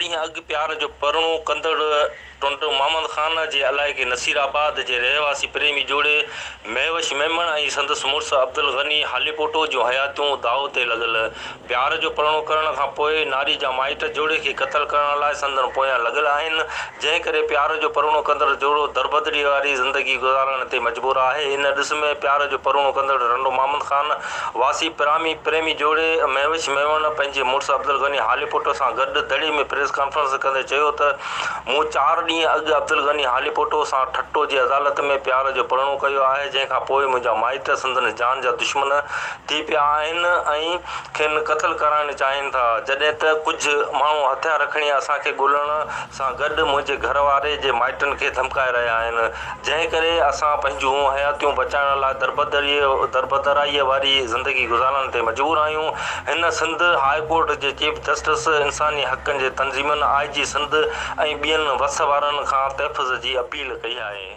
ڏينهن اڳ پيار جو پرڻو ڪندڙ ٽنڊو محمد خان جي علائقي نصير آباد جي رهواسي پريمي جوڙي مهوش ميمڻ ۽ سندس مڙس عبدالغني هاليپوٽو جون حياتيون داء تي لڳل. پيار جو پرڻو ڪرڻ کان پوء ناري جا مائٽ جوڙي کي قتل ڪرڻ لاء سندن پويان لڳل آهن، جنهن ڪري پيار جو پرڻو ڪندڙ جوڙو دربدري واري زندگي گذارڻ تي مجبور آهي. ان ڏس ۾ پيار جو پرڻو ڪندڙ ٽنڊو محمد خان واسي پرامي پريمي جوڙي مهوش ميمڻ پنهنجي مڙس عبدالغني هاليپوٽو سان گڏ دڙي ۾ پريس ڪانفرنس ڪندي چيو ته مون چار ڏينهن اڳ عبدالغني هاليپوٽو سان ٺٽو جي عدالت ۾ پيار جو پرڻو ڪيو آهي جنهن کان پوء منهنجا مائٽ سندن جان جا دشمن ٿي پيا آهن ۽ کين قتل ڪرائڻ چاهين ٿا جڏهن ته ڪجهه ماڻهو هٿيار کڻي اسان کي ڳولڻ سان گڏ منهنجي گهر واري جي مائٽن کي ڌمڪائي رهيا آهن جنهن ڪري اسان پنهنجون حياتيون بچائڻ لاء دربدرائيء واري زندگي گذارڻ تي مجبور آهيون. هن سنڌ هاء ڪورٽ جي چيف جسٽس، انساني حقن جي تنظيمن، آء جي سنڌ ۽ ٻين وس وارن کان تحفظ جي اپيل ڪئي آهي.